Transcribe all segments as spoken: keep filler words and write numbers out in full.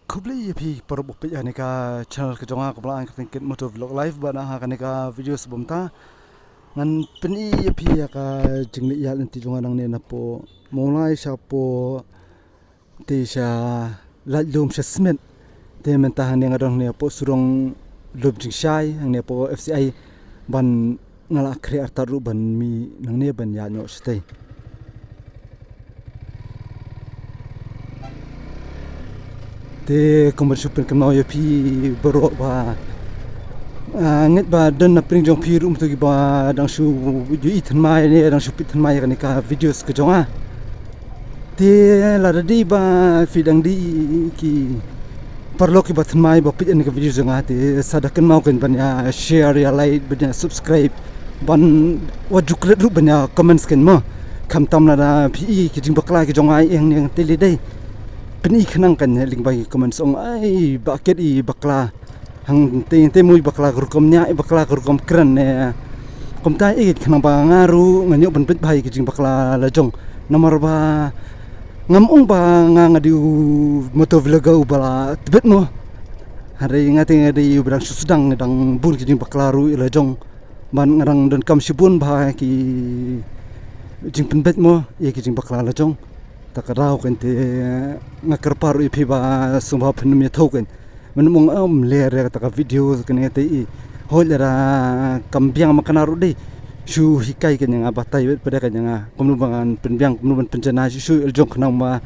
Khublei ïa phi paralok ba peit ïa kane ka channel ka jong nga kaba la ai kyrteng Kit Moto Vlog Live. Bad ha kane ka video ba mynta ngan pyni ïa phi ïa ka jingleit ïaid lynti jong nga nangne napoh Mawlai shapoh te sha Laitlum sha Smit. Te mynta hangne nga don hangne hapoh surok lum jingshai hangne hapoh F C I ban nga la khreh artat ruh ban mih nangne ban ïaid noh shatei. Te kumba shu pynkynmaw ïa phi baroh ba, ah, ngeit ba don na pdeng jong phi ruh mynta kiba dang shu ïohi thymmai ne dang shu peit thymmai ïa kane ka videos ka jong nga. Te lada dei ba phi dang dei ki paralok kiba thymmai ba peit ïa kane ka video jong nga te sa da kynmaw kein ban ïa share ïa like ban ïa subscribe ban wat ju klet ruh ban ïa comments kein mo. Khamtam lada phi i ki jingbakla ki jong nga ïa hangne te lei dei pyni khnang kein lyngba ki comments ong ai ba Kit i bakla. Hangtei hangtei mo i bakla ka rukom nia i bakla ka rukom kren ne. Kumta i khnang ba nga ruh ngan ïoh ban peit bha ïa ki jingbakla la jong. Namar ba ngam ong ba nga nga dei u moto vlogger uba la tbit mo. Hynrei nga te nga dei uba dang shu sdang dang bun ki jingbakla ruh ïa la jong. Ban nga dang donkam shibun bha ki jingpynbeit mo ïa ki jingbakla la jong. Ta ka daw kein te nga kyrpad ruh ïa phi ba sngewbha phin ym ïathuh kein. Mynta ym ong ym ler ïa kata ka video kane te i. Hooid lada kam biang ma kane ruh dei shu hikai kein ïa nga, batai beit pat kein ïa nga kumno ba ngan pynbiang kumno ban pynjanai shuh shuh ïa la jong khnang ba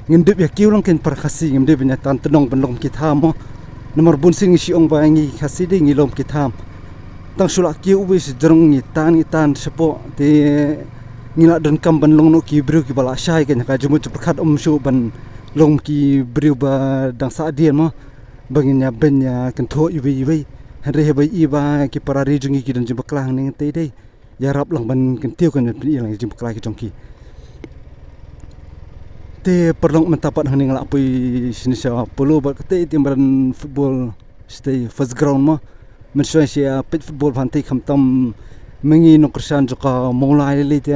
ngin dep ïa kiew lang kein para Khasi, ngim dei ban ïa tan tnong ban lum ki tham mo. Namar bun sien ngi shu ong ba ngi Khasi dei ngi lum ki tham. Tang shu la kiew uwei shi jrong ngi tan ngi tan shapoh te ngi la donkam ban long noh ki briew kiba la shai kein ha ka jingmut jingpyrkhat, ym shuh ban long ki briew ba dang sah dien mo. Ba ngin ïa beiñ ïa kynthoh iwei iwei. Hynrei haba i ba ki para ri jong ngi ki don jingbakla hangne te dei ïarap lang ban kyntiew kein ban pyni lang jingbakla ki jong ki. Te paralok mynta pat hangne nga la poi shane sha Polo bad kata te madan football shatei first ground mo. Mynshuwa sha peit football phan te khamtam ma ngi nongkyrshan jong ka Mawlai lei lei te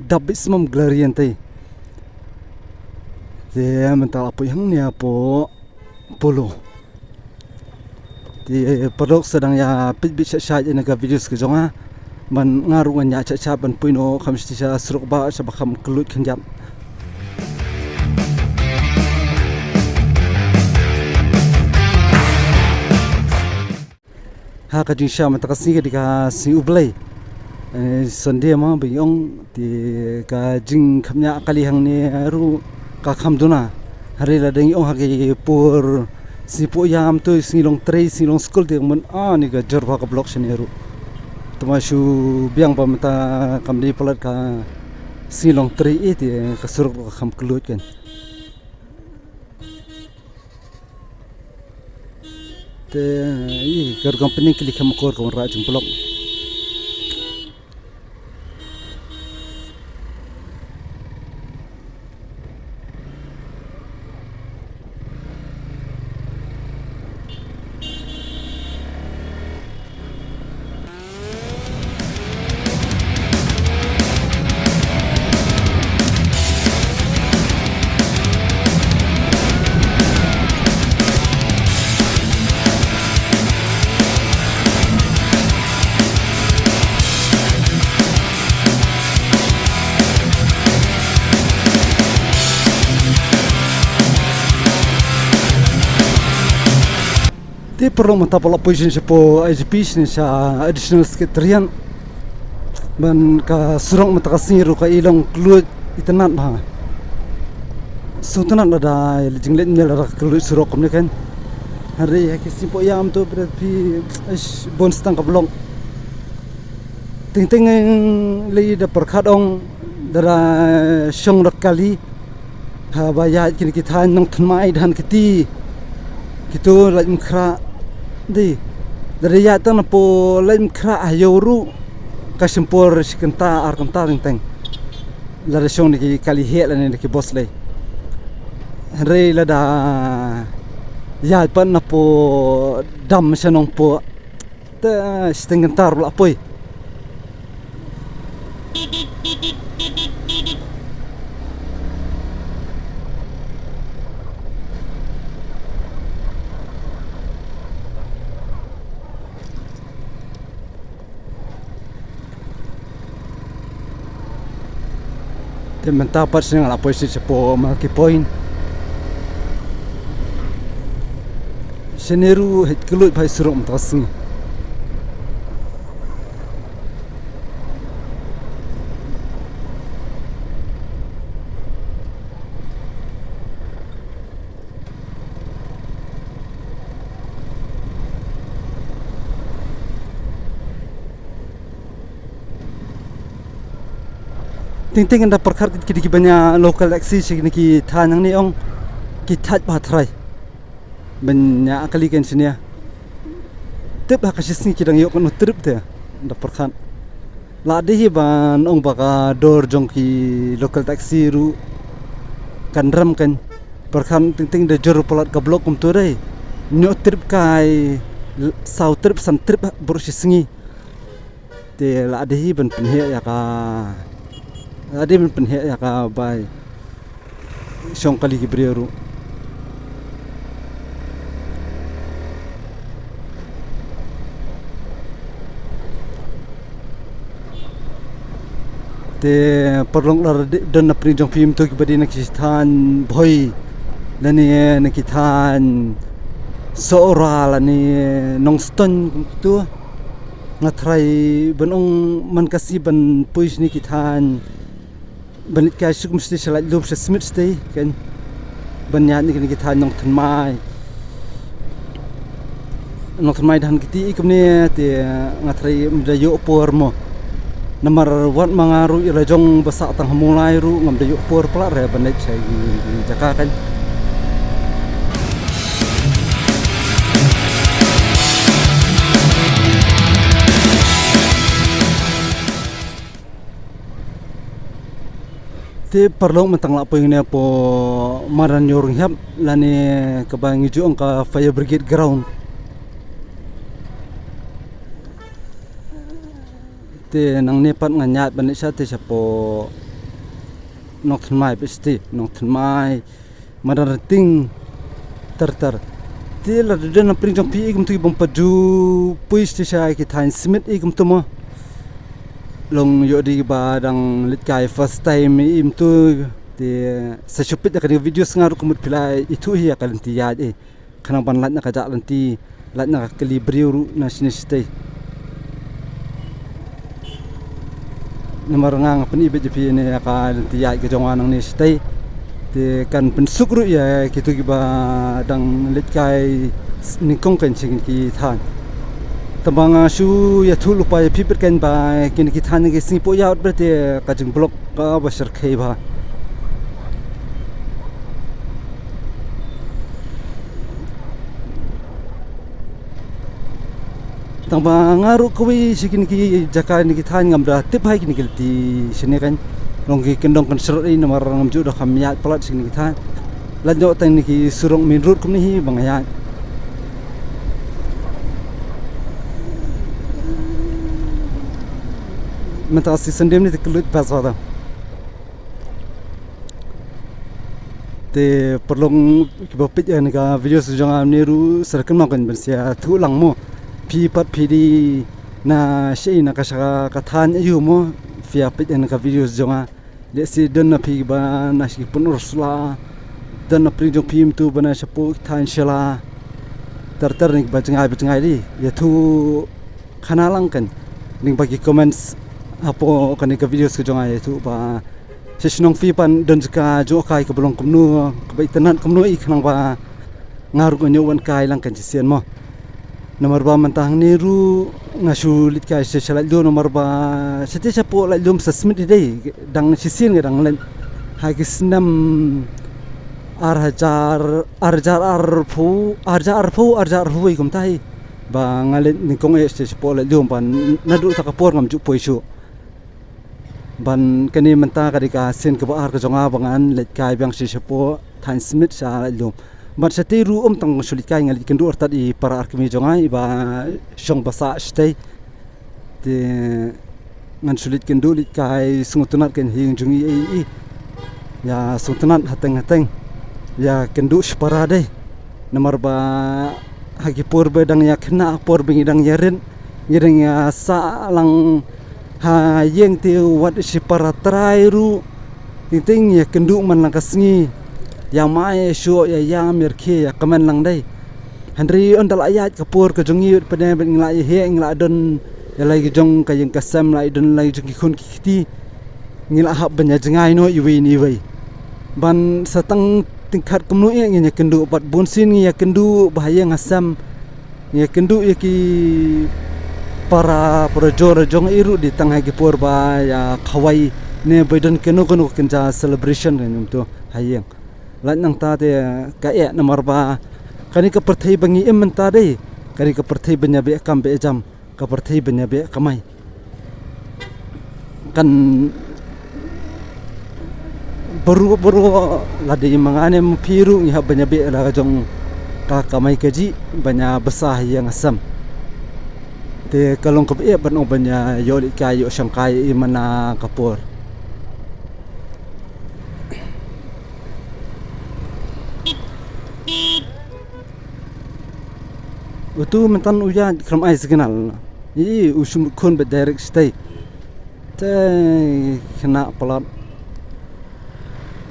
dap bit smam glarian te. Te mynta la poi hangne hapoh Polo. Te paralok sa dang ïa peit bit sha sha ïa na ka videos ka jong nga. Ban nga ruh ngan ïa sha sha ban poi noh kham sha surok ba sha ba kham kylluid khyndiat. Ha ka jingsha mynta ka sngi ka dei ka sngi U Blei. Eh, Sunday ma ba ngi ong te ka jingkhapngiah kali hangne ruh ka kham duna. Hynrei lada ngi ong ha ki por sngi poh ïam to sngi long trei sngi long skul te ka mut ani ka jur bha ka block shane ruh. Te ma shu biang ba mynta kam dei palat ka sngi long trei i te ka surok ruh ka kham kylluid kein. Te i ka rukom pynning kili kham akor ka wanrah jingpylok. Te paralok mynta pat la poi shane shapoh I G P shane sha Additional Secretariat. Ban ka surok mynta ka sngi ruh ka i long kylluid itynnad bha. Sngewtynnad lada ïa la jingleit ne lada kylluid surok kumne kein. Hynrei ha ki sngi poh ïam to bret phi ish bun stang ka block. Teng teng lei da pyrkhat ong da da shong da kali. Haba ïaid kine ki thaiñ nongthymmai dhan kiti. Kito lait mkhrah. Dei. Da da ïaid tang napoh lait mkhrah ha ïew ruh ka shim por shi kynta ar kynta teng teng. Lada shong na ki kali heh lane na ki bos lei. Hynrei lada ïaid pat napoh dam sha Nongpoh. Te shiteng kynta ruh la poi. Te mynta pat shane nga la poi sha shapoh Mulky Point. Shane ruh heh kylluid bha i surok mynta ka sngi. Teng teng ynda pyrkhat ki dei ki ban ïa local taxi sha kine ki thaiñ hangne ong ki thait bha trai. Ban ïa kali kan shane. Tip ha ka shi sngi ki dang ïoh katno trip te ynda pyrkhat. La dei hi ban ong ba ka dor jong ki local taxi ruh kan rem kan pyrkhat teng teng da jur palat ka block kumto dei. Hynñiew trip kai saw trip san trip baroh shi sngi. Te la dei hi ban pynheh ïa ka la dei ban pynheh ïa ka bai shong kali ki briew ruh. Te paralok lada don na pdeng jong phi mynta kiba dei na ki thaiñ Bhoi lane na ki thaiñ Sohra lane Nongstoiñ kumto. Nga tharai ban ong man ka sngi ban poi shane ki thaiñ ban leit kai suk mesti sha Laitlum sha Smit State kan ban ïaid na kine ki thaiñ Nongthymmai. Nongthymmai da han kiti i kumne te nga tharai ym da ïoh por mo. Namar wat ma nga ruh i la jong ba sah tang ha Mawlai ruh ngam da ïoh por palat re ban leit sha i jaka kan. Te paralok mynta nga la poi hangne hapoh madan Ïewrynghep lane kaba ngi ju ong ka Fire Brigade Ground. Te nangne pat ngan ïaid ban leit sha te shapoh Nongthymmai peit shatei Nongthymmai. Madan Rynteng ter ter. Te lada don na pdeng jong phi i kumto i bym pat ju poi shatei sha ki thaiñ Smit i kumto mo. Long ïoh dei ba dang leit kai first time i kumto. Te sa shu peit ïa kane ka video sa nga ruh ka mut phi la ithuh hi ïa ka lynti ïaid i. Khnang ban lait na ka jah lynti, lait na ka kali briew ruh na shane shatei. Namar nga nga pyni beit ïa phi ne ïa ka lynti ïaid ka jong nga nangne shatei. Te kan pynsuk ruh ïa kito kiba dang leit kai nyngkong kan sha kine ki thaiñ. Tangba nga shu ïathuh lypa ïa phi beit kan ba kine ki thaiñ ki sngi poh ïa ut beit te ka jingblock kaba shyrkhei bha. Tangba nga ruh kawei sha kine ki jaka kine ki thaiñ ngam da tip hi kine ki lynti shane kan. Long ki kyndong kynshrut i namar ngam ju da kham ïaid palat sha kine ki thaiñ. Lait noh tang kine ki surok main road kumne hi ba nga ïaid. Mynta ka season dei mynne te kylluid bha shuh. Te paralok kiba peit ïa kane ka video jong nga ne ruh sa kynmaw kan ban sa ïathuh lang mo. Phi pat phi dei na shaei na ka sha ka thaiñ aiu mo. Phi ïa peit ïa kane ka video jong nga. Lehse don na phi ba na sha ki Pynursla, don na pdeng jong phi mynta ba na shapoh thaiñ Shella. Ter ter ne ba jngai ba jngai dei ïathuh khana lang kan lyngba ki comments hapoh kane ka video ka jong nga ïathuh ba sha shnong phi pat don jaka jngohkai kaba long kumno, kaba itynnad kumno i khnang ba nga ruh ngan ïoh wan kai lang kan shisien mo. Namar ba mynta hangne ruh nga shu leit kai sha, sha Laitlum namar ba shatei shapoh Laitlum sha Smit i dei dang shisien ka dang leit ha ki snem ar hajar, ar hajar arphew, ar hajar arphew, ar hajar arphew i kumta hi. Ba nga leit nyngkong eh shatei shapoh Laitlum ba naduh ta ka por ngam ju poi shuh. Ban kane mynta ka dei ka sien kaba ar ka jong nga ba ngan leit kai biang sha shapoh thaiñ Smit sha Laitlum. Bad shatei ruh ym tang shu leit kai nga leit kynduh artat i para arkmie jong nga iba shong ba sah shatei. Te ngan shu leit kynduh leit kai sngewtynnad kan hi jong i i i. Ïa sngewtynnad hateng hateng. Ïa kynduh shipara dei. Namar ba ha ki por ba dang ïa khynnah por ba ngi dang ïa rit ngi dang ïa sah lang ha ïing te wat shipara trai ruh Teng teng ïa kynduh man la ka sngi, ïa mai ïa shoh ïa ïam ïa rkhie ïa kmen lang dei. Hynrei ynda la ïaid ka por ka jong ngi, pat pat ngi la ïa heh, ngi la don ïa la ki jong ka ïing ka sem, la ïa don la ki jong ki khun ki kti, ngi la hap ban ïa jngai noh iwei na iwei. Ban sa tang tyngkhat kumno ïa ngin ïa kynduh, bad bun sien ngi ïa kynduh ba ha ïing ha sem, ngi ïa kynduh ïa ki para para jor jong i ruh dei tang ha ki por ba ïa khawai ne ba don kano kano ka kynja celebration ka nyum tu ha ïing. Lait nangta te ka eh namar ba kane ka pyrthei ba ngi im mynta dei, kane ka pyrthei ba ngi ïa beh kam beh jam, ka pyrthei ba ngi ïa beh kamai. Kan baroh baroh, lada i ma nga ne ma phi ruh, ngi hap ban ïa beh la ka jong ka kamai kajih ban ïa bsa ha ïing ha sem. Te ka long kaba eh ban ong ban ïa ïoh lehkai ïoh shangkai i man la ka por. Utu mynta u ïaid khlem ai signal. I u shim khun ba direct shatei. Te khynnah palat.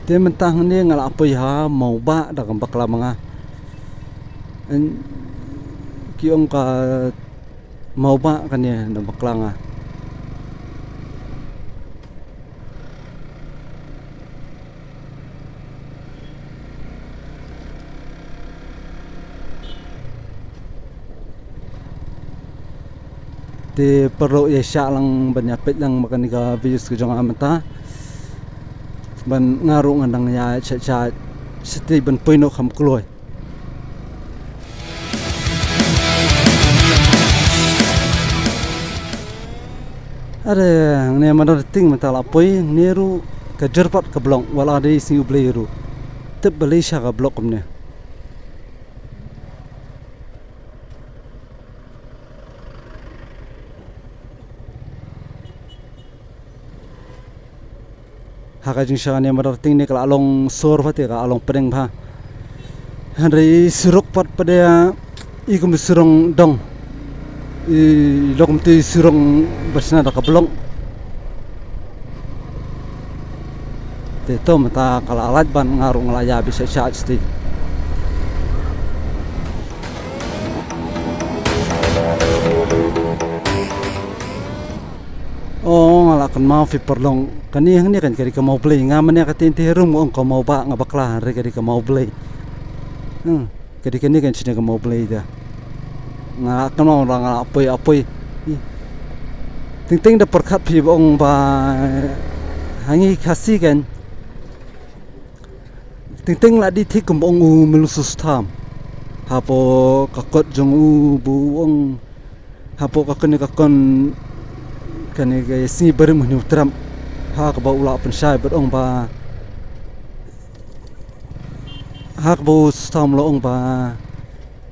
Te mynta hangne nga la poi ha Mawbah da ka bakla ma nga. Ki ong ka Mawbah kane da bakla nga. Te paralok ïa shah lang ban ïa peit lang ba kane ka views ka jong nga mynta. Ban nga ruh nga dang ïa shah shah shatei ban poi noh kham kloi. Are, ngne Mawbah ting mynta la poi, ngne ruh ka jyrpat ka block, wat la dei sngi U Blei ruh. Tip balei sha ka block kumne. Ha ka jingshah ne Mawbah ting ne ka la long sor bha te ka la long pdeng bha. Hynrei surok pat pat de i kum surok dong. I lok mti surok ba shna da ka block. Te to mynta ka la lait ban nga ruh nga la ïa bishah shah shatei. Oh, nga la kynmaw phi paralok. Kane hangne kan ka dei ka Mawblei. Nga mynne ka teng te harum nga ong ka Mawbah nga bakla, hynrei ka dei ka Mawblei. Hmm, ka dei kane kan shane ka Mawblei da. Nga la kynmaw la nga la poi, la poi. Teng teng da pyrkhat phi ba ong ba ha ngi Khasi kan. Teng teng la dei thik kumba ong u Myllung Sostham. Hapoh ka kot jong u ba u ong hapoh ka kane ka kon kane ka sngi barim u Hynñiewtrep. Ha kaba u la pynshai bad ong ba, ha kaba u Sostham u la ong ba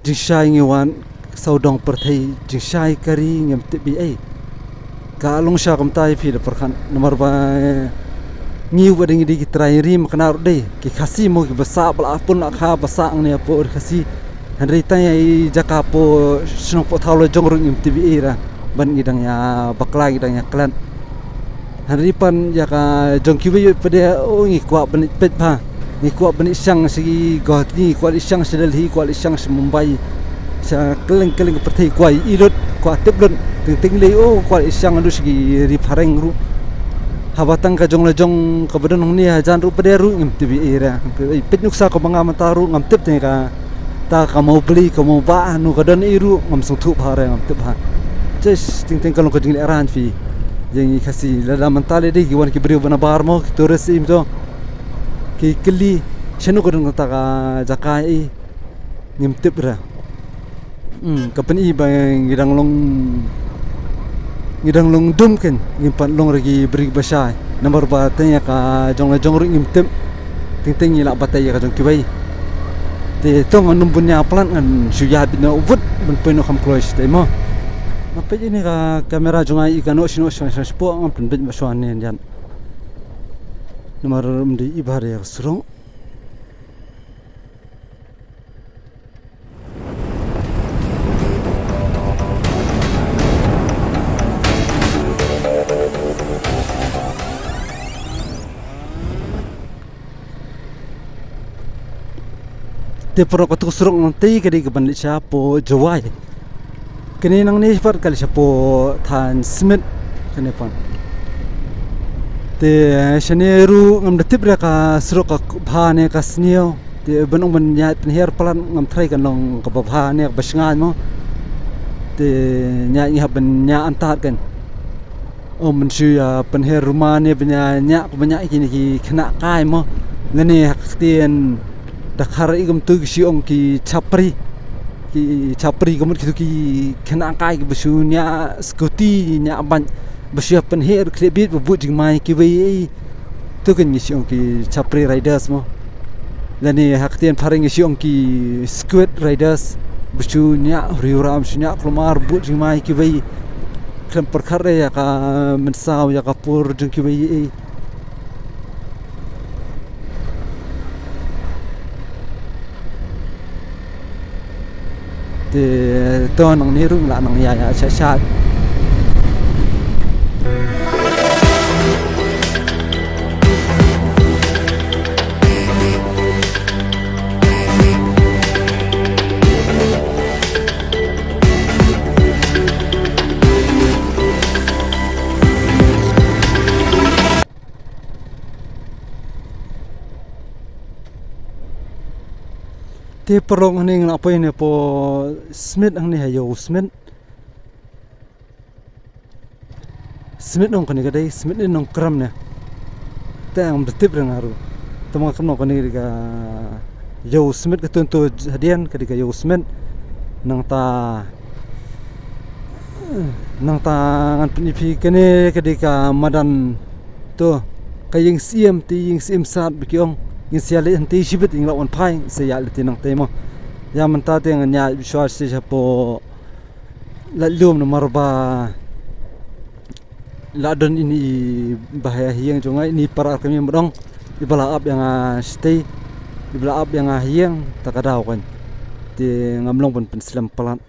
jingshai ngi wan sawdong pyrthei, jingshai ka ri ngim tip ei ei. Ka long sha kumta ïa phi da pyrkhat namar ba ngi wat dei ngi dei ki trai ri, ma kane ruh dei ki Khasi mo, kiba sah ba la pun la kha ba sah hangne hapoh ri Khasi. Hynrei tang ïa i jaka hapoh shnong poh thaw la jong ruh ngim tip ei ei ra. Ban ngi dang ïa bakla, ngi dang ïa klet. Hynrei pat ïa ka jong kiwei pat de, oh, ngi kwah ban ïa peit bha. Ngi kwah ban ïa shang sha ki Guwahati, ngi kwah ïa shang sha Delhi, kwah ïa shang sha Mumbai. Sha kylleng kylleng ka pyrthei kwah ïa lut, kwah tip lut. Teng teng lei, oh, kwah ïa shang lut sha ki ri phareng ruh. Haba tang ka jong la jong kaba don hangne hajan ruh pat de ruh ngim tip ei ei ra. Peit nuksa kaba nga mynta ruh ngam tip te ka Ta ka Mawblei, ka Mawbah, nu ka don ei ruh ngam sngewthuh bha re, ngam tip bha. Jes, teng teng ka long ka jingleh rang phi. Ïa ngi Khasi, lada mynta lei dei ki wan ki briew ba na bar mo, ki tourist ei mo to. Ki kylli shano ka don kata ka jaka ei, ngim tip re. Hmm, ka pyni ba ngi dang long Ngi dang long dum kein, ngim pat long re ki briew ba shai. Namar ba teng ïa ka jong la jong ruh ngim tip. Teng teng ngi lah batai ïa ka jong kiwei. Te to ngan ym bun ïa palat, ngan shu ïa bit noh wut ban poi noh kham kloi shatei mo. Nga peit ïa kane ka kamera jong nga i ka noh shi noh shi noh shi noh, ngam pynbeit ba shuwa ne ïan. Namar ym dei i bha re ïa ka surok. Te paralok, katu ka surok nangtei ka dei kaban leit shapoh Jowai. Kane nangne pat ka leit shapoh Thain Smit kane pat. Te shane ruh ngam da tip re ka surok ka bha ne ka sniew. Te ban ong ban ïaid pynher palat ngam tharai kan long kaba bha ne kaba shngaiñ mo. Te ïaid ngi hap ban ïaid antad kan. Ym ban shu ïa pynher rumah ne ban ïa ñiah, ban ñiah kine ki khynnah kai mo. Lane ha ka ktien Dkhar i kumtu ki shu ong ki chapri. Ki chapri ka mut kitu ki khynnah kai kiba shu ñiah scooty, ñiah bike, ba shu ïa pynher khlieh bit ba bud jingma ïa kiwei ei. Tu kan ngi shu ong ki chapri riders mo. Lane ha ka ktien phareng ngi shu ong ki squad riders. Ba shu ñiah riewram, shu ñiah kulmar, bud jingma ïa kiwei. Khlem pyrkhat re ïa ka mynsaw, ïa ka por jong kiwei ei. Te to nangne ruh la nang ïa ïa sha sha. Te paralok, hangne nga la poi ne hapoh Smit, hangne ha Ïew Smit. Smit nong kane ka dei, Smit ne Nongkrem ne. Te ngam da tip re nga ruh. Te ma nga kynmaw kane ka dei ka Ïew Smit, ka tun to hadien ka dei ka Ïew Smit. Nangta, nangta ngan pyni phi kane ka dei ka madan. To, ka ïing syiem, te ïing syiem sad ba ki ong. Ngin sa ïa leit hangtei shibit, ïing la wan phai, sa ïa leit te nangtei mo. Ïa mynta te ngan ïa shuwa sha shapoh Laitlum namar ba la don ine i ba ha ïing jong nga, ine i para ka mih ba dong. I ba la ap ïa nga shatei, i ba la ap ïa nga ha ïing, ta ka daw kan. Te ngam long ban pynslem palat.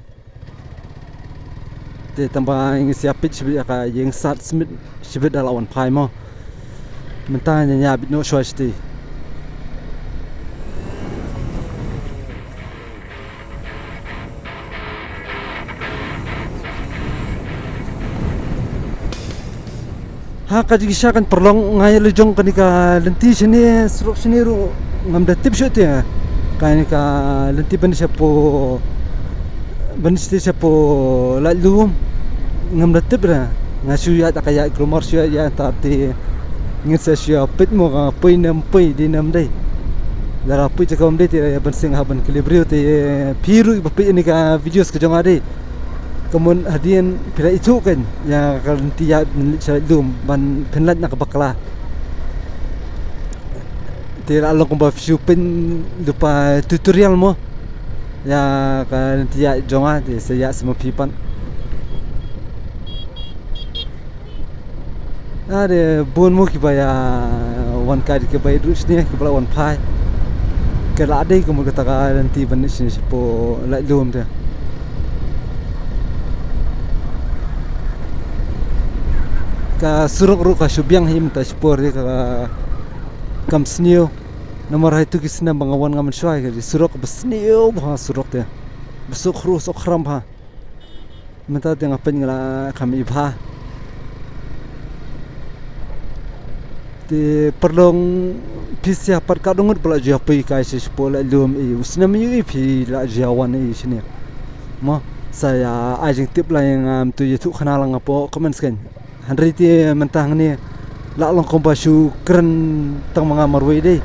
Te tang ba ngin sa ïa peit shibit ïa ka ïing sad Smit shibit da la wan phai mo. Mynta ngin ïa bit noh shuwa shatei. Ha ka jingshisha kan pyrlong nga ïa la jong kane ka lynti shane, surok shane ruh ngam da tip shuh te. Kane ka lynti ban shapoh, ban shapoh Laitlum ngam da tip re. Nga shu ïaid da ka ïaid kulmar shu ïaid ïaid ta te ngin sa shu ïa peit mo ka poi ne ym poi, dei ne ym dei. Lada poi jaka ym dei te ban seng ha ban kylli briew te phi ruh ba peit ïa kane ka videos ka jong nga dei. Ka mut hadien phi la ithuh kan ïa ka lynti ïaid ban leit sha Laitlum ban pynlait na ka bakla. Te la long kumba phi shu pyn lypa tutorial mo. Ïa ka lynti ïaid jong nga te sa ïaid sa ma phi pat. Are bun mo kiba ïa wan kai kiba ïa ruh shane kiba la wan phai. Ka la dei ka mut kata ka lynti ban shane shapoh Laitlum te. Ka surok ruh ka shu biang hi mynta shipor te ka kam sniew. Namar ha itu ki snem ba nga wan nga mynshuwa ka dei surok ba sniew bha surok te. Ba suk khru suk khram bha. Mynta te nga peit nga la kham i bha. Te pyrlong phi sha pat ka dong ngut ba la ju ïa poi kai sha shapoh Laitlum i u snem ïa i phi la ju ïa wan i shane. Mo sa ïa ai jingtip la ïa ngam tu ïathuh khana lang hapoh comment section. Hynrei te mynta hangne la long kumba shu kren tang ma nga marwei dei.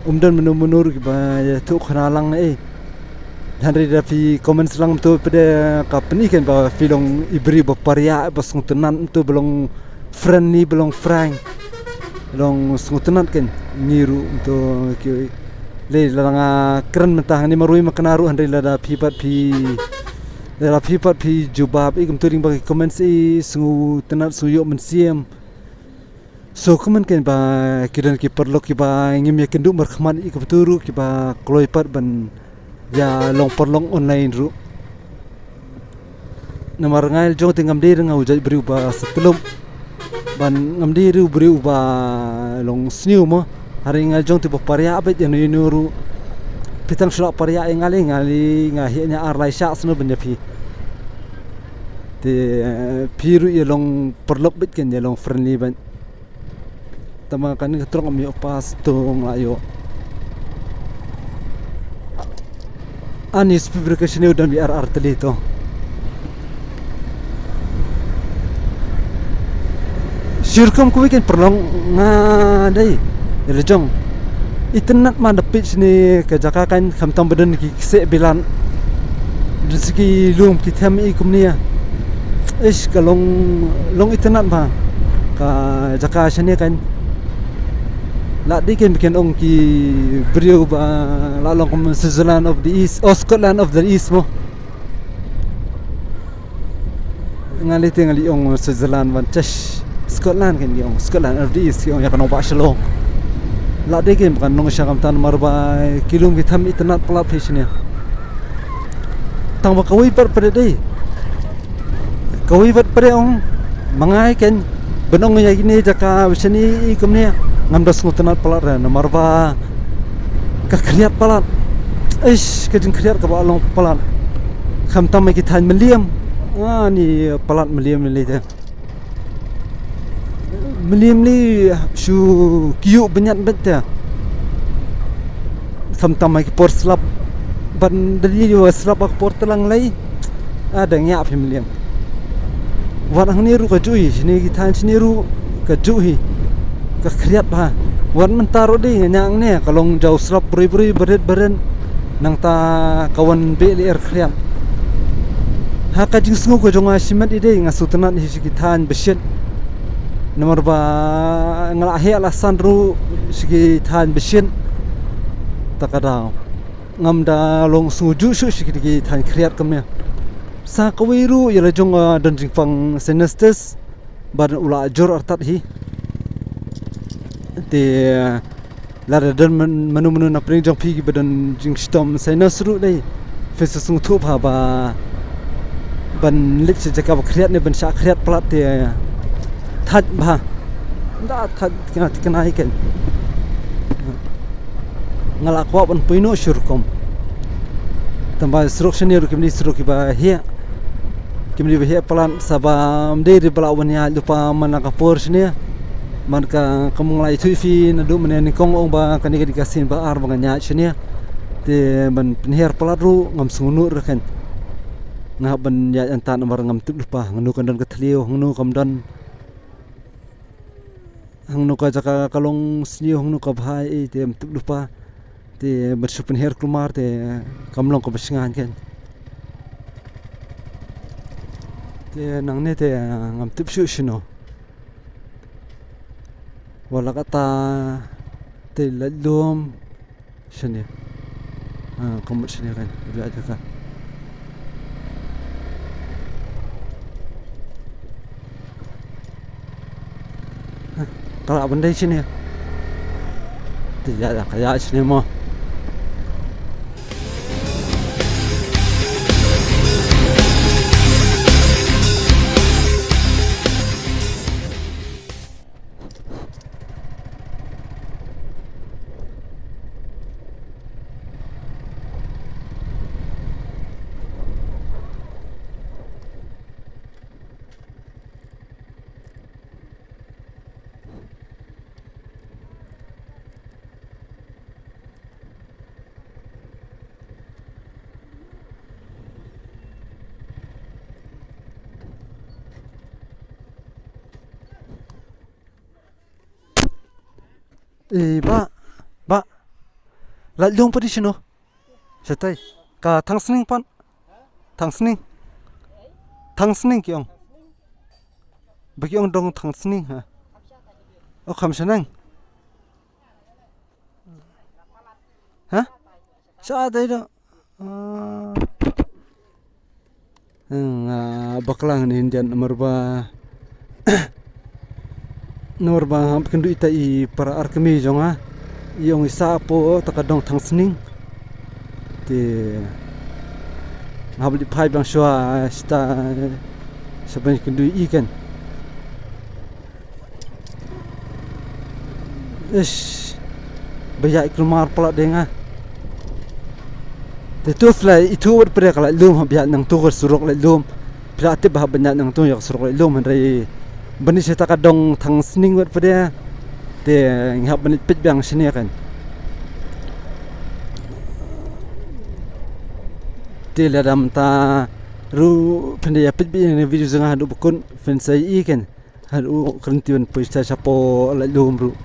Um don mano mano ruh kiba ïathuh khana lang ei. Hynrei da phi comment lang to phi da ka pyni kan ba phi long i briew ba pariah ba sngewtynnat to ba long friendly ba long frank. Long sngewtynnat kan ngi ruh to ki le la nga kren mynta hangne marwei ma kane ruh hynrei lada phi pat phi lada phi pat phi jubab i kumto lyngba ki comment i sngewtynnat sngewyoh mynsiem. So kumne kan ba ki don ki paralok kiba ngim ïa kynduh markhmat ïa ka pyntur ruh kiba kloi pat ban ïa long paralok online ruh. Namar nga la jong te ngam dei re nga u jait briew ba satlum ban ngam dei re u briew ba long sniew mo. Hynrei nga la jong te ba pariah beit ïano ïano ruh. Phi tang shu lah pariah ïa nga lei, nga lei nga heh nia ar lai shah sno ban ïa phi. Te, eh, phi ruh ïa long paralok bad kan ïa long friendly ban. Tama kane ka trok am ïoh pass to nga la ïoh. Ani speed breaker shane u dang bi ar ar tylli to. Shi rukom kawei kan pynlong nga dei. Ïa la jong. Itynnad ma da peit shane ka jaka kan khamtam ba don ki kseh bilat. Don sa ki lum ki them i kumne. Ish ka long, long itynnad ma ka jaka shane kan. La dei kan ba kin ong ki briew ba la long kum Switzerland of the East, oh, Scotland of the East mo. Nga lei te nga lei ong Switzerland ban chesh Scotland kan ong Scotland of the East ki ong ïa ka nongbah Shillong. La dei kan ba kan long sha khamtam namar ba ki lum ki them itynnad palat phi shane. Tang ba kawei pat pat dei. Kawei pat pat ong ma nga kan ban ong ïa kine jaka ba shane i kumne ngam da sngewtynnad palat re namar ba ka khriat palat. Ish, ka jingkhriat kaba long palat. Khamtam ïa ki thaiñ mylliam. Ani palat mylliam lei te. Mylliam lei shu kyiuh bniat bad te. Khamtam ïa ki por slap. Ban da dei ïa slap ha ka por tlang lei. Ah, da ngiah phi mylliam. Wat hangne ruh ka juh hi, shane ki thaiñ shane ruh ka juh hi. Ka khriat bha. Wat mynta ruh dei nga ñiah hangne ka long jaw slap briew briew barit barit. Nangta ka wan beh lyer khriat. Ha ka jingsngew ka jong nga shimet i dei nga sngewtynnad hi sha ki thaiñ ba shit. Namar ba nga la heh la san ruh sha ki thaiñ ba shit. Ta ka daw. Ngam da long sngewjuh shuh sha ki thaiñ khriat kumne. Sa kawei ruh ïa la jong, ah, don jingpang sinus test. Ba don u la jur artat hi. Te, ah, lada don man-, mano mano na pdeng jong phi kiba don jingshitom sinus ruh dei. Phi sa sngewthuh bha ba ban leit sha jaka ba khriat ne ban shah khriat palat te thait bha. Da thait kane kane kan. Nga la kwah ban poi noh shi rukom. Tangba surok shane ruh kim dei surok kiba heh. Kim dei ba heh palat sa ba ym dei ruh ba la wan ïaid lypa man la ka por shane. Man ka kam nga la ïathuh ïa phi naduh mynne nyngkong ong ba kane ka dei ka sien ba ar ba ngan ïaid shane. Te ban pynhiar palat ruh ngam sngewnuh ruh kan. Nga hap ban ïaid hangta namar ngam tip lypa hangno kan don ka thliew hangno kam don. Hangno ka jaka ka long sniew hangno ka bha ei te ym tip lypa. Te ban shu pynhiar kulmar te kam long kaba shngaiñ kan. Te nangne te ngam tip shuh shano. Wat la katta te lait lum. Shane. Ah, ka mut shane kan. Ïa jaka. Ah, ka lah ban dei shane. Te ïa, ïa, ka ïa shane mo. Eh, bah, bah. Lait lum pat dei shano? Shatai. Ka Thangsning pat. Thangsning. Thangsning ki ong. Ba ki ong dong Thangsning ha. Oh, kham shaneng. Ha? Sha dei da. Ah. Hmm, ah, bakla ngan ïa jan namar ba, namar ba hap kynduh ita i para ar kmie jong nga. I ong i sah hapoh ta ka dong Thangsning. Te nga hap leit phai biang shuwa, ah, shata, sha ban kynduh i kan. Ish. Ba ïa i kulmar palat dei nga. Te tu phi la ithuh wat pyrshah ka laitlum, hap ïaid nangtu ka surok laitlum. Phi la tip ba hap ban ïaid nangtu ïa ka surok laitlum, hynrei ban ïaid sha ta ka dong Thangsning wat pyrshah. Te ngi hap ban ïa peit biang shane kan. Te lada mynta ruh phin da ïa peit biang ïa ka video jong nga haduh ba kut, phin sa ïohi kan. Haduh ka rynti ban poi sha shapoh laitlum ruh.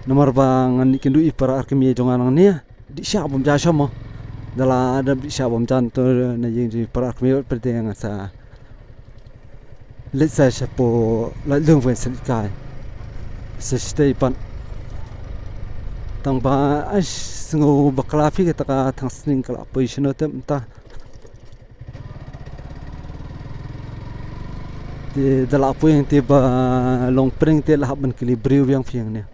Namar ba ngan ïakynduh ïa i para arkmie jong nga nangne. Dih shah bym ja shah mo. Da la dep dih shah bym ja to na ïing jong i para arkmie pat te ngan sa leit sha shapoh laitlum, phin sa leit kai. Sa shatei pat. Tang ba ai sngew bakla phi, kata ka Thangsning ka la poi shano te mynta. Te da la poi ïa te ba long pyrshang te la hap ban kylli briew biang phi hangne.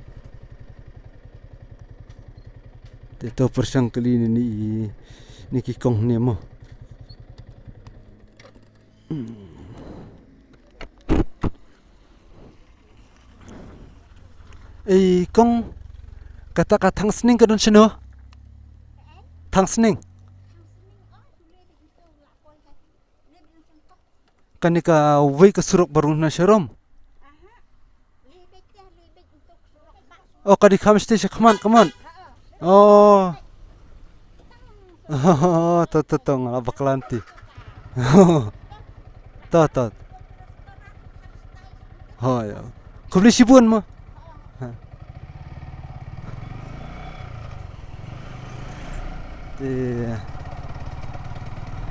Te to pyrshang kylli ne ni, ne ki kong ne mo. Ei kong, kata ka Thangsning ka don shano? Thangsning. Kane kawei ka surok ba rung na sharum. O, ka dei kham shatei sha khmat, khmat. O. To, to, to, nga la bakla nti. To, to. Hooid. Khublei shibun mo. Te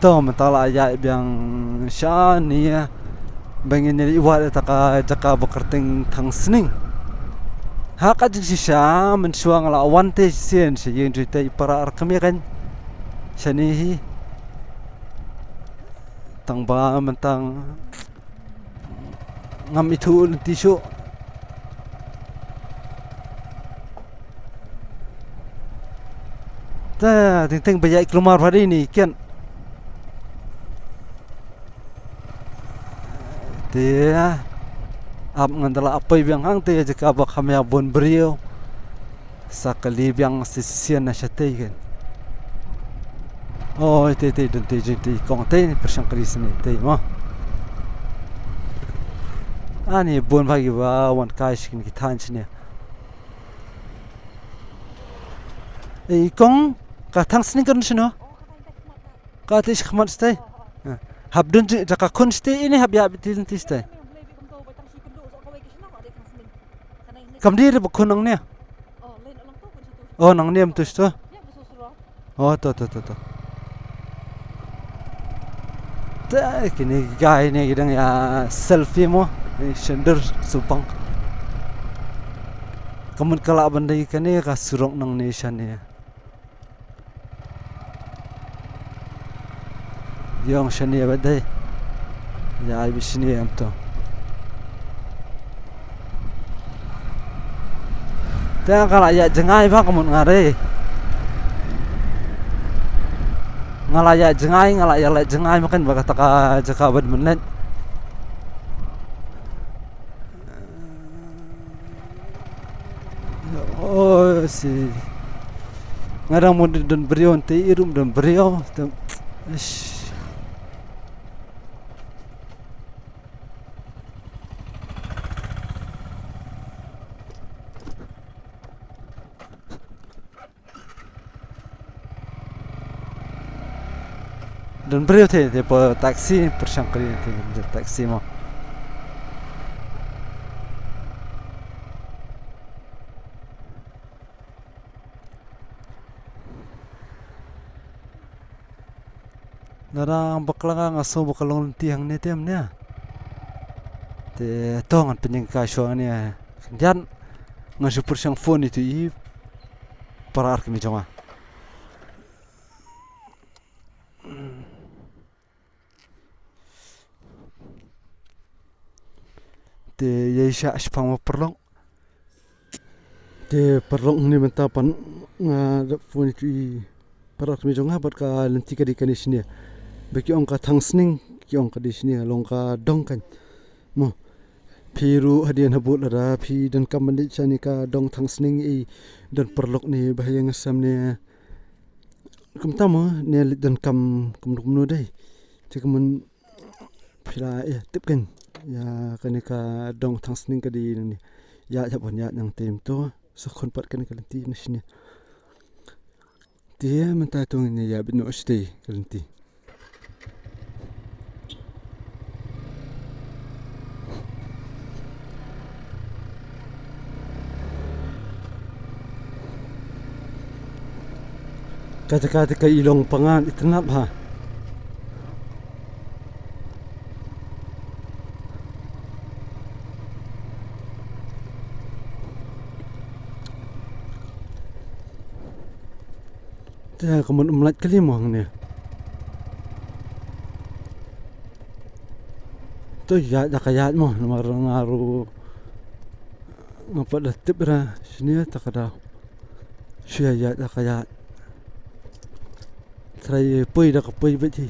to mynta la ïaid biang shane ba ngin ïa wad ïa ta ka jaka ba kyrteng Thangsning. Ha ka jingshisha mynshuwa nga la wan te shisien sha ïing jong ita i para arkmie kan shane hi. Tang ba mynta ngam ithuh lynti shuh. Te teng teng ba ïaid kulmar ba dei ne kian. Te ap ngan da la poi biang hangtei jaka ba kham ïa bun briew. Sa kylli biang shisien na shatei kan. O, tei tei, don tei, jingtei kong tei, pyrshang kylli shane tei mo. Ani bun bha kiba wan kai sha kine ki thaiñ shane. Ei kong, ka Thangsning ka don shano? Ka tei sha khmat shatei. Hap don jaka khun shatei, ine hap ïa bit lynti shatei. Kam dei re ba khun nangne. O, nangne mynta to. O, to, to, to, to. Te kine ki guy ne ki dang ïa selfie mo, ne shyndur subang. Ka mut ka lah ban dei kane ka surok nangne shane. Ïong shane ba dei. Ïa ai bishni em to. Te nga la ïa jngai ba ka mut nga re. Nga la ïa jngai, nga la ïa la jngai makan ba kata ka jaka bad mynnet. Oh, si. Nga dang mo don briew te i rum don briew. Te, ish. Don briew te, te po taxi, pyrshang kali te, te taxi mo. Nga dang bakla nga sngew ba ka long lynti hangne te mynne. Te to ngan pynïeng ka shuwa hangne. Khyndiat ngan shu pyrshang phone ïa itu i para arkmie jong nga. Te ïa sha shipang ma paralok. Te paralok, hangne mynta pat nga dep phone ïa i para arkmie jong nga bad ka lynti ka dei kane shane. Ba ki ong ka Thangsning, ki ong ka dei shane, long ka dong kan. Mo. Phi ruh hadien habud lada phi donkam ban leit shane ka dong Thangsning, i don paralok ne ba ha ïing ha sem ne. kumta mo ne leit donkam kumno kumno dei. Te kumno phi la ïa tip kan ïa kane ka dong Thangsning ka dei nangne. Ïa ïa ban ïa nang tem to sa khun pat kane ka lynti na shane. Te mynta to ngin ïa bit noh shatei ka lynti. Ka jaka te ka i long pangan i tnap ha. Te ka mon um lait kali mo hangne. To ïa da ka ïa mo namar nga ruh nga pat da tip ra shane ta ka daw. Shu ïa ïa da ka ïa. Trai poi da ka poi beti.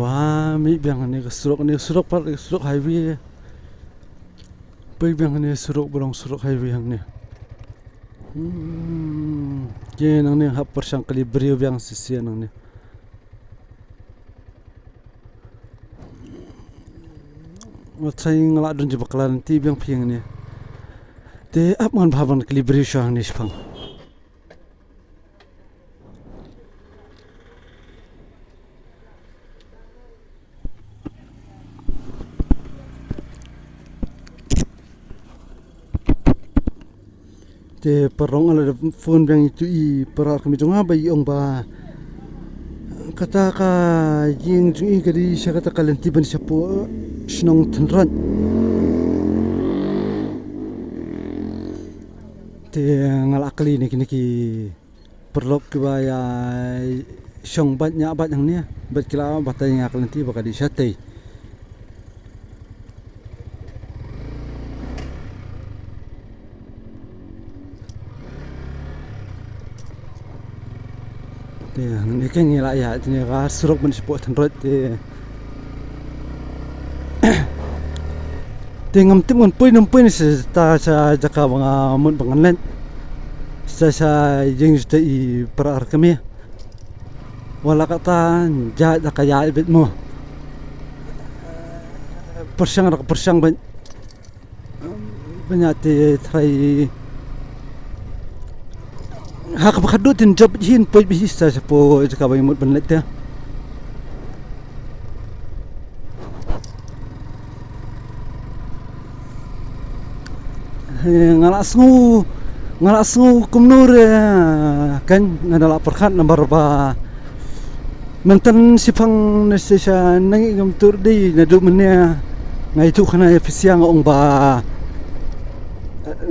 Wa, mih biang ne ka surok, ne surok pat, surok highway. Poi biang ne surok, ba long surok highway hangne. Hmm, ke nangne hap pyrshang kali briew biang shisha nangne. Wat sa ïa nga la don jingpakla lynti biang phi hangne. Te ap ngan bha ban kali briew sha hangne shipang. Te paralok nga la phone biang ïa itu i para kmie jong nga ba i ong ba kata ka ïing jong i ka dei sha kata ka lynti ban shapoh shnong Thenroj. Te nga la kylli ne kine ki paralok kiba ïa shong bad ñiah bad hangne bad ki la batai ïa ka lynti ba ka dei shatei. Te hangne ka ngi la ïa te ne ka surok ban shapoh Thenroj te. Te ngam tip ngan poi ngam poi ne sa ta sa jaka ba nga mut ba ngan leit. Sa sa ïing jita i para arkam ïa. Wala kata ja jaka ïa bit mo. Pyrshang da ka pyrshang ban ban ïa te trai. Ha kaba khadduh tin jop hin poi bih sa shapoh jaka ba i mut ban leit te. He, nga la sngew, nga la sngew kumno re, kan nga da la pyrkhat namar ba mynta shipang ne shisha nang i ngam tur dei naduh mynne nga ïathuh khana ïa phi sha nga ong ba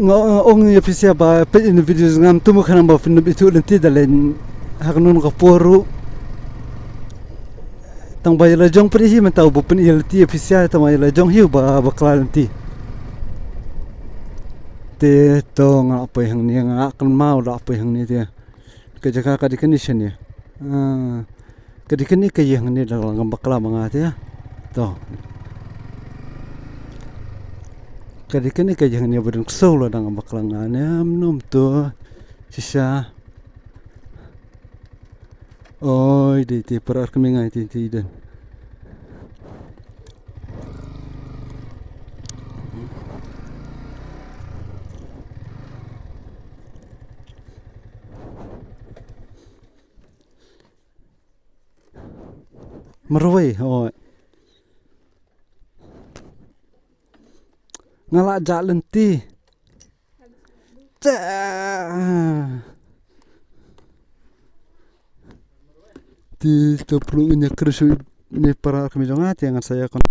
nga ong ïa phi sha ba peit ïa ki video ngam tu ma khana ba phin ïathuh lynti da leng ha kano ka por ruh. Tang ba ïa la jong phi hi mynta u ba pyn ïa lynti ïa phi sha tang ba ïa la jong hi u ba bakla lynti. Te to nga la poi hangne nga kynmaw la poi hangne te. Ka jaka ka dei kane shane. Ah, ka dei kane ka ïing ne dang la ngam bakla ma nga te. To. Ka dei kane ka ïing ne ba dang ksew la dang ngam bakla nga ne am num to. Shisha. Oi, dei te parar kami ngai te te den. Marwei, oi. Nga la jah lynti. Te to plu nya krisu ne para kami jong nga te ngan sa ïa kon.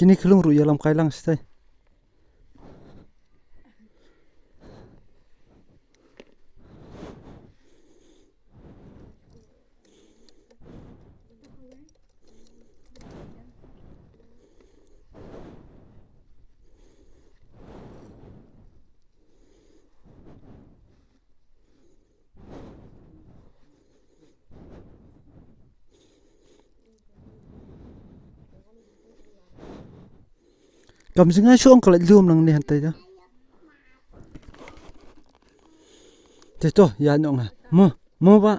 Kine ki lung ruh ïalam kai lang shatai. Kam jngai shuh ong ka laitlum nangne hangtai da. Te to, ïa nong ha. Mo, mo ba.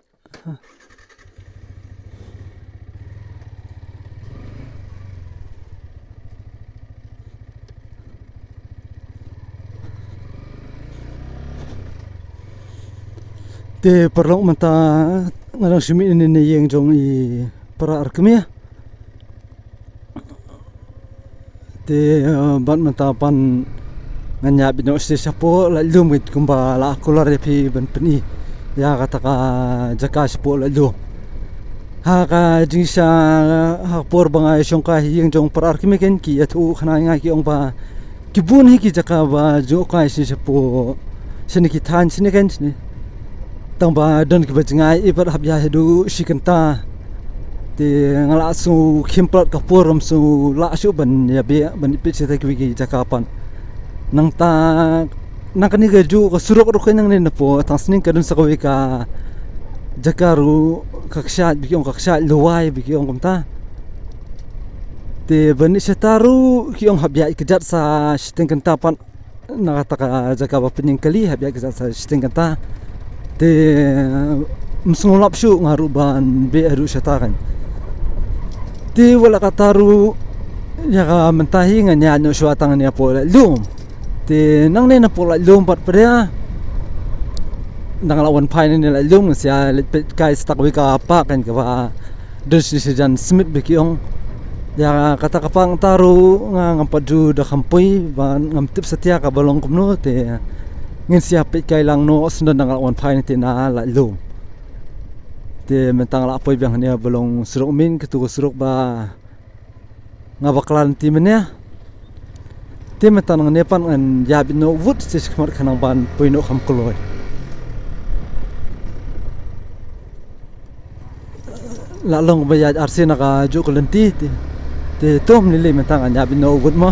Te paralok mynta nga dang shu mih ïa ine i ïing jong i para arkmie. Te, eh, bad mynta pat ngan ïa bit noh sha, shapoh laitlum, kumba la kular ïa phi ban pyni ïa kata ka jaka shapoh laitlum. Ha ka jingshisha, ha ka por ba nga ïashong kai ha ïing jong para arkmie, ki ïathuh khana ïa nga, ki ong ba ki bun hi ki jaka ba jngohkai sha, shapoh shane, ki thaiñ shane, kan shane. Tang ba don kiba jngai, i pat hap ïaid haduh shi kynta. Te nga la sngew khim palat ka por, ym sngew lah shuh ban ïa beh ban ïa peit shatai kiwei ki jaka pat. Nangta na kane ka juh ka surok ruh ka nangne napoh Thangsning ka don sa kawei ka jaka ruh ka kshaid, ba ki ong ka kshaid Lawai ba ki ong kumta. Te ban ïa shata ruh ki ong hap ïaid kjat sa shiteng kynta pat. Na kata ka jaka ba pynïeng kali hap ïaid kjat sa shiteng kynta. Te ym sngew lap shuh nga ruh ban beh haduh shata kan. Te wat la katta ruh ïa ka mynta hi ngan ïaid noh shuwa tang ne hapoh laitlum. Te nangne napoh laitlum pat pyrshah. Nang la wan phai ne laitlum, ngan sa ïa leit peit kai sa kawei ka park kan, kaba don shi shi jan smit ba ki ong. Ïa kata ka park ta ruh nga ngam pat ju da kham poi, ba ngam tip satia kaba long kumno, te ngin sa ïa peit kai lang noh, shen don nang la wan phai ne te na laitlum. Te mynta nga la poi biang hangne ba long surok mynnin, katu ka surok ba nga bakla lynti mynne. Te mynta nangne pat ngan ïa bit noh wut sha shakhmat khnang ban poi noh kham kloi. La long ba ïaid arsien na ka juh ka lynti te. Te to mynne lei mynta ngan ïa bit noh wut mo.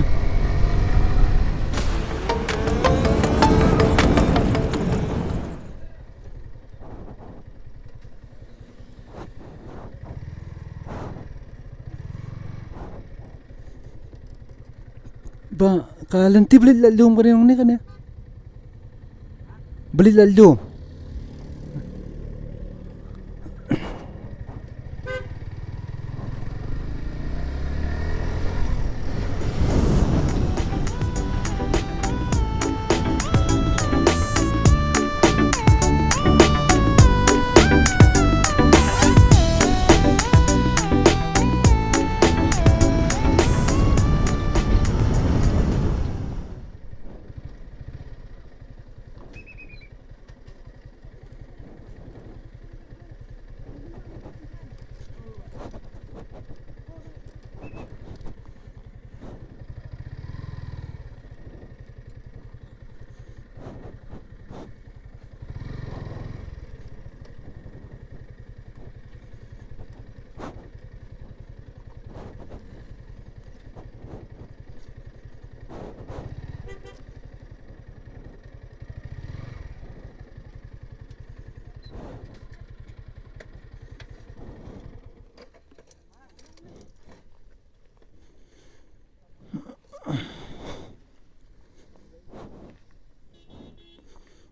Ba ka lynti ba leit laitlum kane, nangne kane. Ba leit laitlum.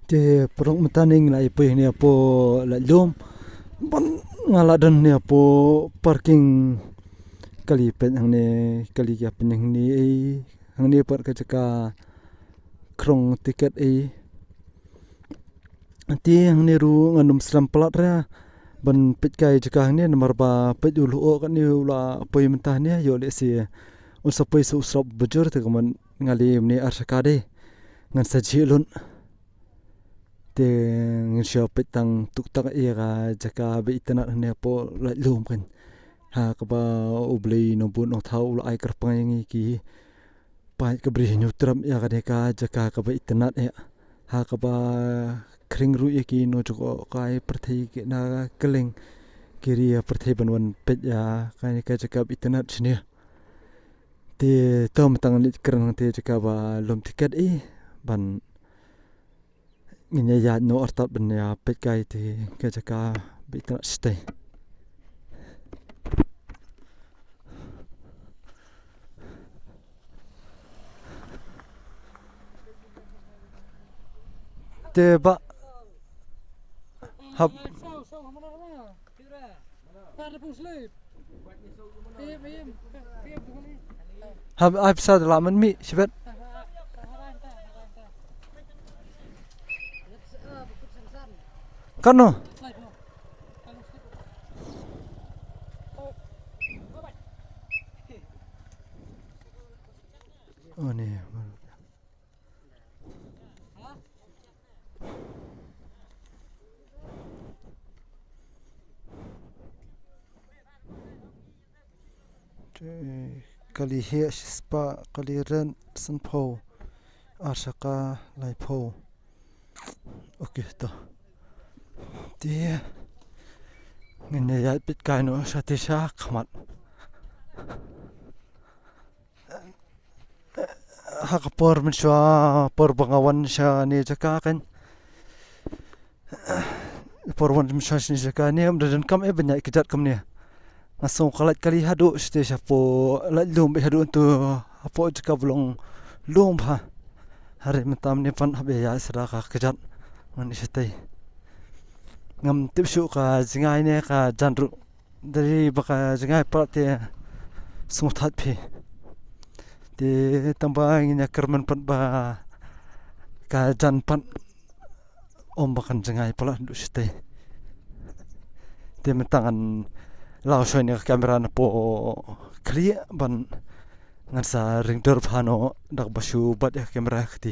Te paralok, mynta ngi la ïa poi hangne hapoh laitlum. Ban nga la don hangne hapoh parking. Kali peit hangne, kali ïa peit hangne ei. Hangne pat ka jaka khrong tiket ei. Te hangne ruh ngan ym slem palat re ban peit kai jaka hangne, namar ba peit u lyoh katne u la poi mynta hangne, ïoh lehse un sa poi sa u srap bajur, te kumne nga leh mynne ar shaka de ngan sa jhieh lut. Te ngin shu peit tang tuktak ïa ka jaka ba itynnad hangne hapoh laitlum kan. Ha kaba U Blei Nongbud Nongthaw u la ai kyrpang ïa ngi ki paid ka Bri Hynñiewtrep ïa kane ka jaka kaba itynnat eh. Ha kaba khring ruh ïa ki nongjngohkai pyrthei ki na kylleng ki ri pyrthei ban wan peit ïa kane ka jaka ba itynnat shane. Te to mynta ngan leit kren te jaka ba lum tiket eh ban ngin ïa ïaid noh artat ban ïa peit kai te ka jaka ba itynnat shatei. Te ba hap Hap ai pisa da la man mi shibet. Kano? Oh, ni. Te kali heh shispah, kali ren sanphew, ar shaka laiphew. Okay, to. Te ngin ïa ïaid peit kai noh shatei sha khmat. Ha ka por mynshuwa, por ba nga wan shane jaka kan. Por wan mynshuwa shane jaka ne, ym da donkam eh ban ïaid kjat kumne. Nga sngew ka lait kali haduh shatei shapoh, lait lum beit haduh hangto hapoh jaka ba long lum bha. Hynrei mynta mynne pat hap ïaid sdang ka kjat ngan ïaid shatei. Ngam tip shuh ka jngai ne ka jan ruh. Dei ba ka jngai pat te sngewthuh phi. Te tang ba ngin ïa kyrmen pat ba ka jan pat ym ba kan jngai pat haduh shatei. Te mynta ngan law shoi ne ka kamera napoh khlieh ban ngan sa ring dur bha noh da kaba shu bat ïa ka kamera kti.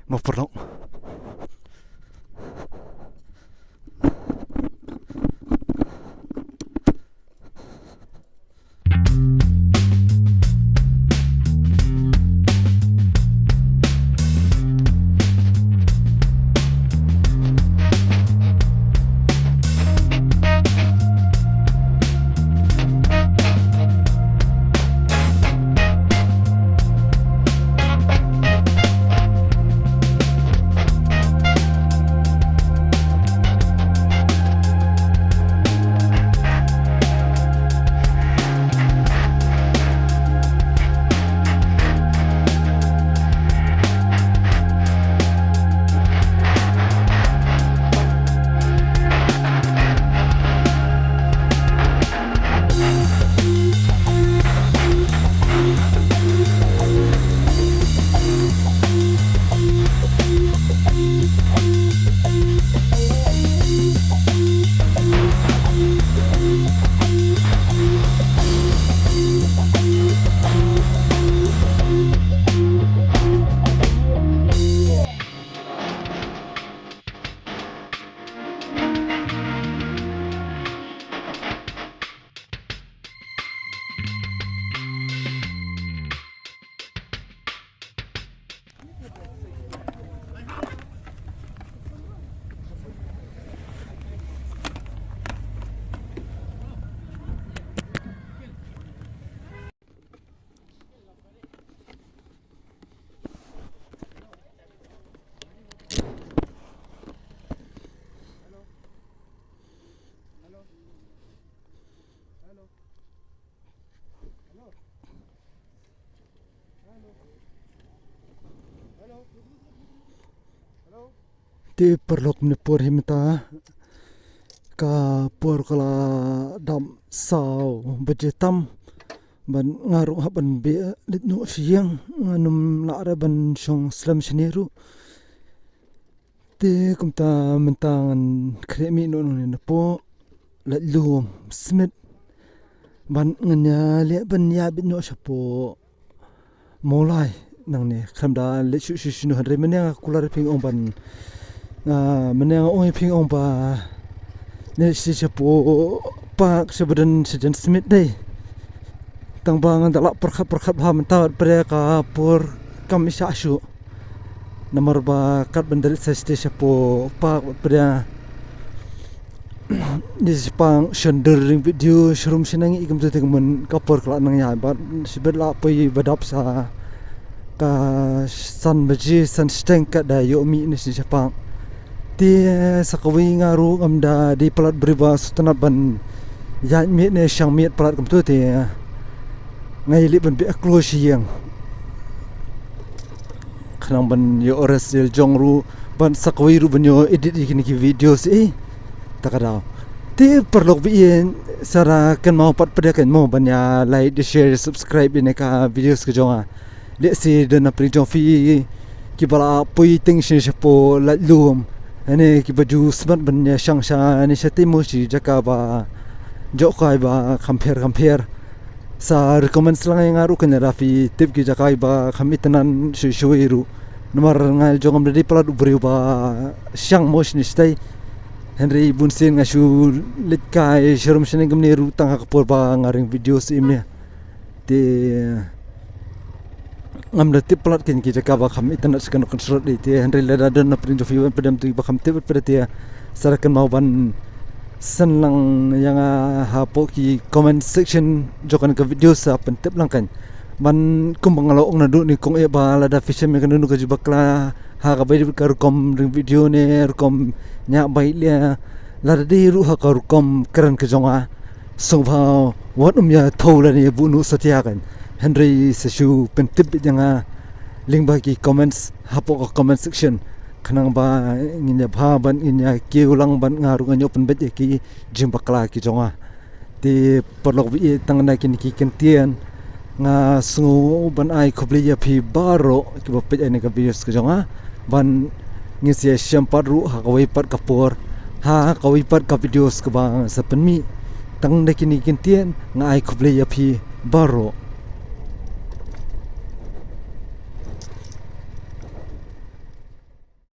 Mo paralok. Te paralok, mynne por hi mynta ka por ka la dap saw baje tam. Ban nga ruh hap ban beh leit noh sha ïing, ngam lah re ban shong slem shane ruh. Te kumta mynta ngan khreh mih noh nangne napoh laitlum smit. Ban ngan ïa leh ban ïa bit noh shapoh Mawlai nangne, khlem da leit shuh shuh shuh noh, hynrei mynne nga kular ïa phi, nga ong ban, ah, mynne nga ong ïa phi, nga ong ba ne shi shapoh Park sha ba don sha jan smit dei. Tang ba ngan da lah pyrkhat pyrkhat bha mynta wat pyrshah ka por kam i shah shuh. Namar ba kat ban da leit sa shatei shapoh park wat pyrshah. Ni si pang shon dur ring video shrum shinang i kumtu te kumon ka por ka lah nang ïa bad shibit lah poi ba dap sa ka san baje san shiteng kat da ïoh mih ni si shapang. Te sa kawei nga ruh ngam da dei palat bri ba sngewtynnat ban ïaid miet ne shang miet palat kumtu te nga ïaleh ban beh kloi sha ïing. Khnang ban ïoh rest ïa la jong ruh ban sa kawei ruh ban ïoh edit ïa kine ki video seh. Ta ka daw. Te paralok ba ïeit, sa da kynmaw pat pat ïa kynmaw ban ïa like, share, subscribe ïa kane ka videos ka jong nga. Lehse don na pdeng jong phi kiba la poi teng shane shapoh laitlum, ne kiba ju smat ban ïa shang sha ne shatei mo shi jaka ba jngohkai ba kham pher kham pher. Sa recommend lang ïa nga ruh kane, lada phi tip ki jaka ba kham itynnad shuh shuh ruh. Namar nga jong ngam da dei palat u briew ba shang mo shane shatei. Hynrei bunsien nga shu leit kai sharum shane kumne ruh tang ha ka por ba nga ring video seh im ne. Te ngam da tip palat kine ki jaka ba kham itynnad sha kano kano ka surok dei te, hynrei lada don na pdeng jong phi wan pdem tu ba kham tip pat te, sa da kynmaw ban send lang ïa nga hapoh ki comment section jong kane ka video sa pyntip lang kan. Ban kumba nga la ong naduh ne kong eh ba lada phi shem ïa kano kano ka jingbakla ha kaba ïadei bad ka rukom ring video ne rukom ñiah bike leh, lada dei ruh ha ka rukom kren ka jong nga, sngewbha wat ym ïa thew lane buh noh satia kan. Hynrei sa shu pyntip beit ïa nga lyngba ki comments hapoh ka comment section, khnang ba ngin ïa bha ban ngin ïa kiew lang ban nga ruh ngan ïoh pynbeit ïa ki jingbakla ki jong nga. Te paralok ba ïeit, tang na kine ki kyntien nga sngew ban ai khublei ïa phi baroh kiba peit ïa kane ka videos ka jong nga. Ban ngin sa ïashem pat ruh ha kawei pat ka por, ha kawei pat ka videos kaba ngan sa pynmih. Tang na kine ki kyntien nga ai khublei ïa phi baroh.